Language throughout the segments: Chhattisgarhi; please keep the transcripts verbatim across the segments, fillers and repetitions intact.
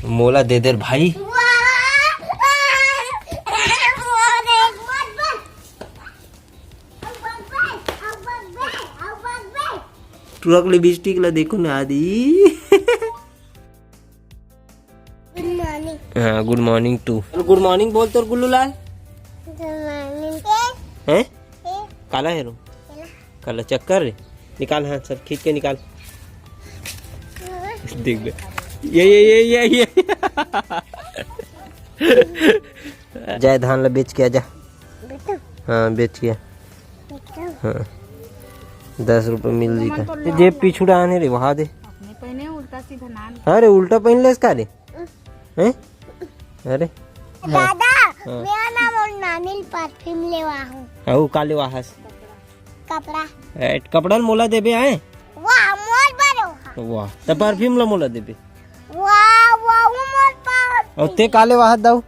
मोला दे दे रे भाई। टुरक लिपस्टिक ला देखो ना आदि। गुड मॉर्निंग। हाँ, गुड मॉर्निंग टू। गुड मॉर्निंग बोल तोर गुल्लू लाल। गुड मॉर्निंग। हैं? काला है रो? काला चक्कर रे। निकाल, हाँ, सब खींच के निकाल। देख बे। ये, ये, ये, ये, ये। जय धान ला बेच के आजा। बेचो। हाँ, बेच के। बेचो। हाँ। दस रुपये मिल जीता। तो जेब पीछू डाहन हे रे, वहा दे। अपने पहने उल्टा सीधा नान। अरे, उल्टा पहन लेस का रे? हैं? अरे। दादा, हाँ। मैं ना मोर नानी परफ्यूम लेवा हूँ। अउ का लेवा हस? कपड़ा। ए, कपड़ा ल मोला देबे आए? वाह, मोर बर ओहा। वाह, त परफ्यूम ल मोला देबे। वाह, वाह, वो मोर पर। अउ ते का लेवा हस दाऊ? ये,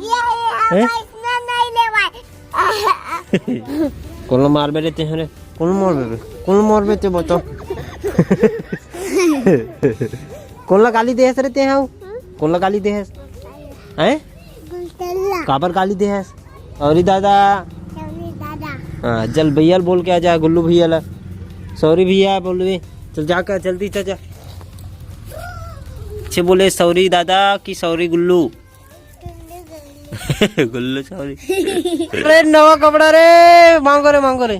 ये, हैं? हम इसने नहीं लेवा। कोन ल मारबे रे ते हरे? कोन ल मारबे रे? कोन ल मारबे ते बता। कोन ल गाली दे हस रे ते हव? कोन ल गाली दे हस? हैं? गुलटल्ला। काबर गाली दे हस? सॉरी दादा। सॉरी दादा। हाँ, चल भैया ल बोल के आ जा, गुल्लू भैया ला। सॉरी भैया बोलबे। चल जाकर जल्दी चल जा। अच्छे बोले सॉरी दादा कि सॉरी गुल्लू। गुल्लू सॉरी। अरे नवा कपड़ा रे, मांगो रे, मांगो रे।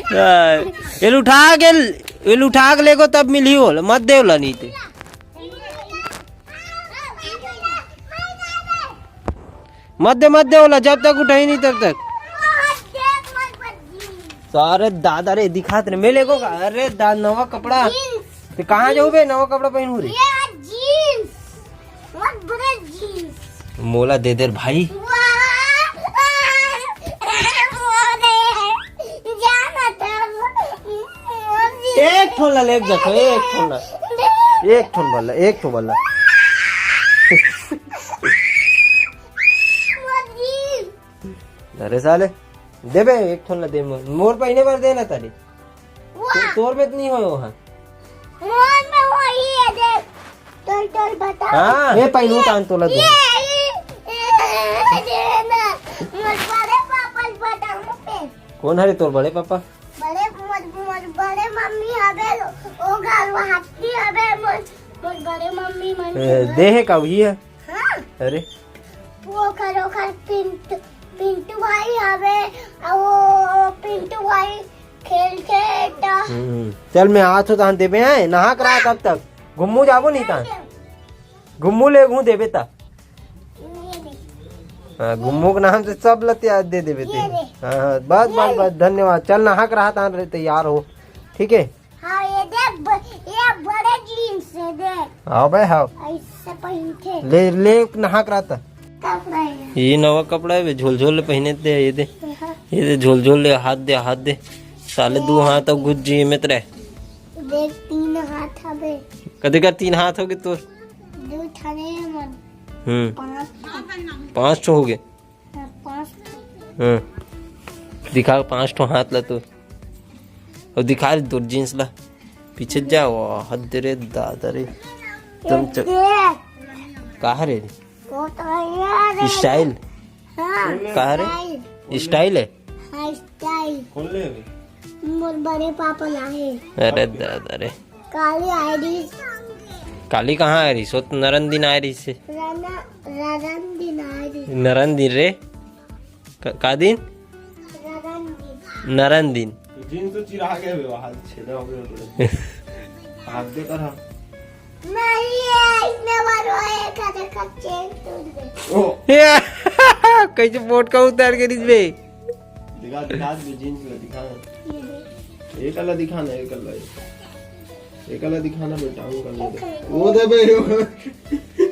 हाँ, एल उठा के, एल उठा के लेगो तब मिलही ओला, मत दे ओला नहीं ते। मत दे, मत दे ओला, जब तक उठाही नहीं तब तक। सारे दादा रे दिखात रे, मैं लेगो का? अरे दा नवा कपड़ा। जींस। ते कहाँ जाऊ बे, नवा कपड़ा पहनू रे? ये जींस। बहुत बड़ा जींस। मोला दे दे रे भाई। वाह! जाना था। एक ठो ला ले जा, एक ठो ला। एक ठो बल्ला, एक ठो बल्ला। अरे साले, देबे एक ठो ला दे मोर। मोर पहिने बर दे ना तारी। वाह! तो तोर में तो नहीं होय ओहा। मोर में वही है, देख। टोल टोल बता। हाँ, ए, पहिनू तान तोला दे। ये, ये, ये, ये ना। मोर बड़े पापा ल बताऊं पे। कोन हरे तोर बड़े पापा? बड़े, मोर, मोर बड़े मम्मी हवे, ओ घर वो हट्टी हवे, मोर, मोर बड़े मम्मी मन ए, हवे। दे हे का वही है? हाँ। अरे। वो ओखर, ओखर पिंटू, पिंटू भाई हवे, आ वो, वो पिंटू भाई खेलथे त। हम्म, चल मैं आत हो तहन देबे हैं, नहा के रहा तब तक। घुम्मू जाबो नहीं तहन। घुम्मू ले घूम देबे ता। ये ले। हाँ, घुम्मू के नाम से सब ल तैयार दे देबे ते। ये ले। हाँ, हाँ, बस, ये बस, ले। बस, धन्यवाद। चल नहा के रहा तहन रे, तैयार हो। ठीक है? हाँ, ये देख, ब-, ये बड़े जींस है, देख। हाँ बे, हाँ। ऐसे पहनते। ले, ले, नहा के रहता। कपड़ा है। ये नवा कपड़ा है बे, झोल झोल ले पहने दे, ये दे। हाँ। ये दे, झोल झोल ले, हाथ दे, हाथ दे। साले दू हाथ अब घुस जी में तेरे। देख, तीन हाथ हवे। कदे का तीन हाथ हो गए तोर? दो ठने मन। हम्म। पाँच ठो। पाँच ठो हो गए। पाँच। हाँ। दिखा पाँच ठो हाथ ला तो। और दिखा रे तोर जींस ला। पीछे जा, वाह, हद रे दादा रे। तुम च-, देख। कहा रे? वो तो है यार। स्टाइल। हाँ, कहा रे? स्टाइल। स्टाइल है? हाँ, स्टाइल। कौन ले अभी? मोर बड़े पापा लाए। अरे दादा रे। काली आए रही। काली कहाँ आए रही? सो तो नरन दिन आए रही से। रना-, ररन दिन आए रही। नरन दिन रे? क-, का दिन? ररन दिन। नरन दिन। तो जींस तो चिरा गए बे, वहाँ छेदा हो गया पूरा। हाथ दे कर हाँ। नहीं, ये इसमें बनो है, खा, खा, चेन टूट गई। ओ। ये, कैसे बोट का उतार के रिस बे? दिखा, दिखा दे, जींस में दिखा। ये देख। एक वाला दिखा ना, एक वाला। एक वाला दिखा ना बेटा, वो वाला दे। वो दे बे, वो।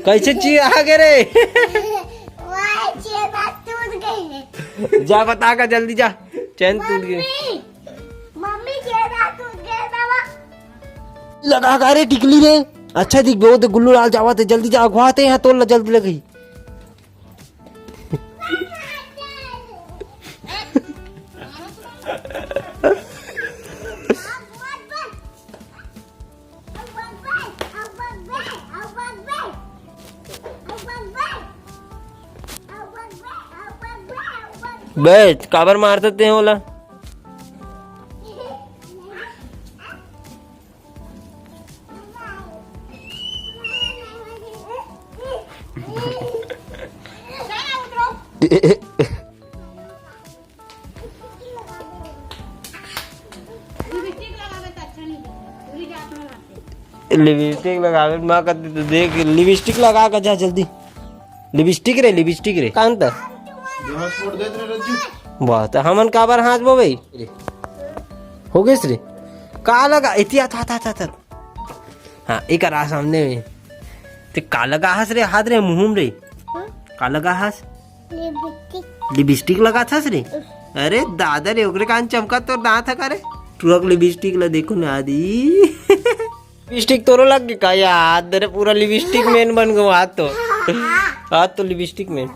कैसे चीज आ गए रे? वाह, चेन टूट गई है। जा बता का, जल्दी जा, चैन टूट गई। मम्मी, मम्मी, चेन टूट गई बाबा। लगा का रे टिकली रे? अच्छा दिख बे, वो दे गुल्लू लाल जावत है, जल्दी जा, अगवाते यहाँ तोल ला, जल्दी लगई। बे, काबर मारत ते ओला? लिपस्टिक लगावे माँ का, देख, लिपस्टिक लगा के जा जल्दी। लिपस्टिक रे, लिपस्टिक रे, कान त। वाह, त हमन काबर हाँसबो भाई? हो गइस रे। का लगा? इति आ, था, था, था, था। हाँ, एक आ सामने में। ते का लगा हस रे, हाथ रे, मुँह में रे? हाँ? का लगा हस? लिपस्टिक। लिपस्टिक लगाथस रे? अरे दादा रे, ओकरे कान चमका तोर दांत ह का रे? टुरा के लिपस्टिक ला देखो ना दी। लिपस्टिक तोरो लग गे का यार? अरे पूरा लिपस्टिक मैन बन गो आज तो। आज तो लिपस्टिक मैन।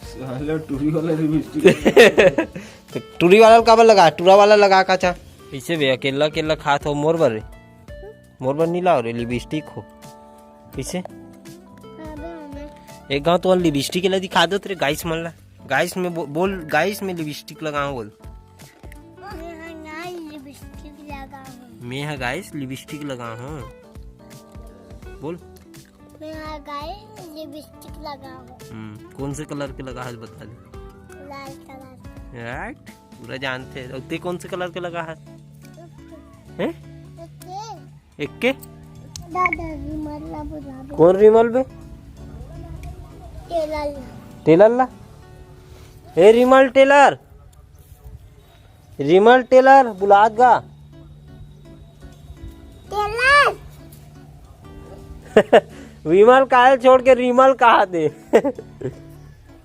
साला टुरी वाला लिपस्टिक। तो टुरी वाला काबर लगा? टुरा वाला लगा का चा। कैसे बे अकेला अकेला खात हो मोर बर रे? मोर बर नी लाओ रे लिपस्टिक हो। कैसे? अबे हमें एक गाँव तो लिपस्टिक ला दिखा दो तेरे गाइस मन ला। गाइस में बो-, बोल गाइस में लिपस्टिक लगाऊं बोल। मैं यहाँ लिपस्टिक लगा हूँ। मैं यहाँ गाइस लिपस्टिक लगा हूँ। बोल। मैं यहाँ गाइस लिपस्टिक लगा हूँ। हम्म, कौन से कलर के लगा है बता दे। लाल कलर। राइट, पूरा जानते हैं। और ते कौन से कलर के लगा है? हैं? एक के? दादा, रिमल ला बुला दे। कौन रिमल बे? टेलर ला। टेलर ला? ए रिमल टेलर, रिमल टेलर बुलात गा। टेलर। विमल काहे छोड़ के रिमल कहा दे?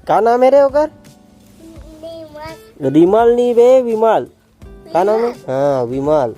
का नाम है रे ओकर? रिमल। रिमल नी बे, विमल। का नाम है? हाँ, विमल।